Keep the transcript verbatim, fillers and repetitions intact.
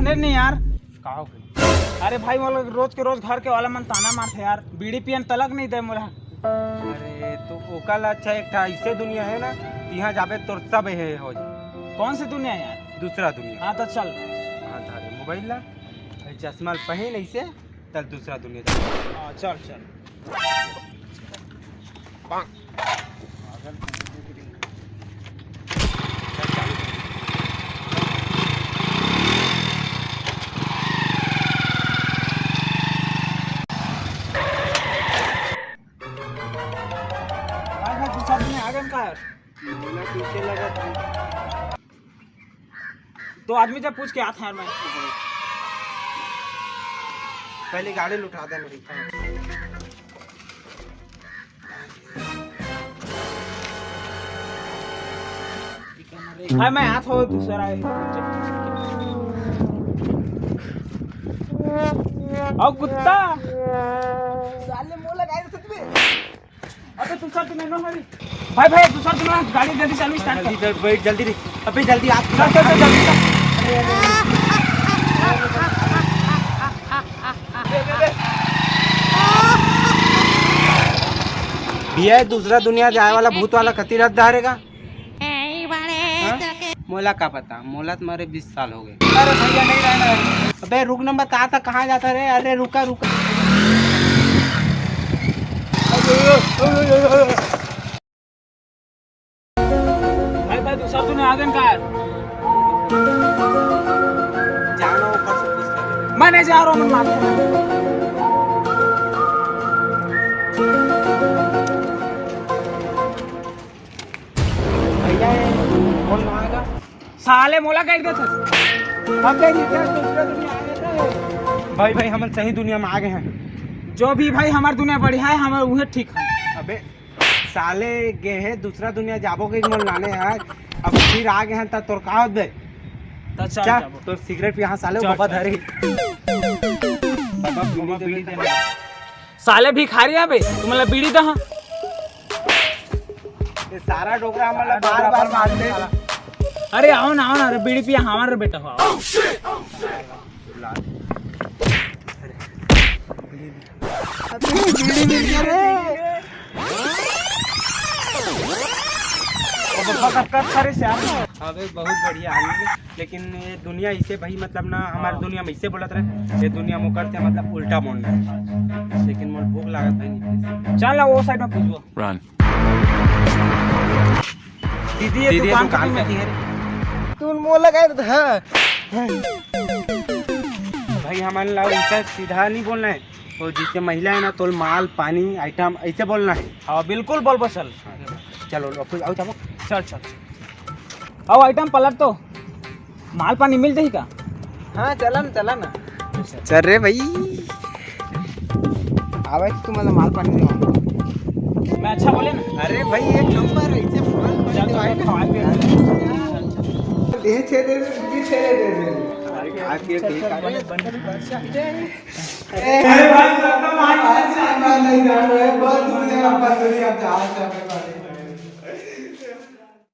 नहीं, नहीं यार। का हो गई? अरे भाई, मोला रोज के रोज घर के वाला मन ताना मारथे यार, बीड़ी पियन तलक नहीं दे मोला। अरे तो ओकर ला अच्छा एक ठा ऐसे दुनिया है ना, तिहाँ जाबे तोर सब हे हो जाए। कौन सी दुनिया है यार? दूसरा दुनिया। हाँ तो चल। हाँ, धारे मोबाइल ला, ए चश्मा ल पहिन ऐसे, तल दूसरा दुनिया जा। हाँ, चल चल। भाई, भाई, दूसरा आदमी आ गया का यार? मोला पीछे लगा था। तो आदमी जब पूछ के आता है मैं। पहले गाड़ी लुटा दे मेरी। भाई, मैं हाथ हो दूसरा है। और कुत्ता। साले मोला गाड़ी सच में। अबे दूसरा तो नहीं ना भाई। भाई, भाई, दूसरा तो ना, गाड़ी जल्दी चालू, start कर। जल्दी कर, बैठ जल्दी रे। अबे जल्दी आ। चल, चल, चल, जल्दी चल। भैया, दूसरा दुनिया जाए वाला भूत वाला कति रात धारेगा? हाँ? मोला का पता, मोला तो मारे बीस साल हो गए। अरे भैया, नहीं रहना है। अबे रुक ना, बता था कहाँ जाता रे? अरे रुका, रुका। भाई, भाई, दूसरा तूने आ गया का? जानो ऊपर से कुछ कर। मैं नहीं जा रहा हूँ, मैं मारता हूँ। भैया, ये कौन आएगा? साले मोला काट देथे। अबे निकल, दूसरा दुनिया आ गया था। भाई, भाई, हमन सही दुनिया में आ गए हैं। जो भी भाई, हमार दुनिया बढ़िया है, हमार उहे ठीक है। अबे साले गे हे दूसरा दुनिया, जाबो के मोल लाने यार। अब फिर आ गए हैं त तोर का होत बे? त चल क्या? जाबो। तोर सिगरेट यहाँ साले चल, बाबा चल। धरे। बाबा, बाबा, बीड़ी दे। साले भिखारी है बे, तू मतलब बीड़ी दहा। ये सारा डोकरा मतलब बार बार मार दे। अरे आओ ना, आओ ना, अरे बीड़ी पिया हमारे बेटा हो, आओ। अबे बहुत बढ़िया आदमी, लेकिन ये दुनिया इसे भाई मतलब ना, हमारे दुनिया में इसे बोलत रहे, ये दुनिया में करते मतलब उल्टा मोड़ में। लेकिन मोर भूख लागत भाई नहीं। चल ना वो साइड में पूछबो। Run। दीदी, ये दीदी, ये दुकान दुकान कहाँ पे है? तू मोला कहे तो हाँ। भाई, हमन ला उल्टा सीधा नहीं बोलना है। वो जिससे महिला है ना, तोल माल, पानी, आइटम ऐसे बोलना है। हाँ, बिल्कुल बोलबो, चल। चलो, लो, फिर आओ, जाओ। चल, चल। आओ, आइटम पलट तो। माल पानी मिल जाही का? हाँ, चला ना, चला ना। चल रे भाई। आवे तो तुम्हारा माल पानी देवा। मैं अच्छा बोले ना? अरे भाई, एक नंबर, ऐसे माल पानी चल, देवा। चल, खवा के। दे छे दे दे, दे छे दे दे। अरे, खा के चल, ठीक चल, है। बने, बने। अरे भाई, खत्म, आज, आज, आज, आज नहीं जाना है, बहुत दूर है, आप बस दूरी, आप जहाँ से आप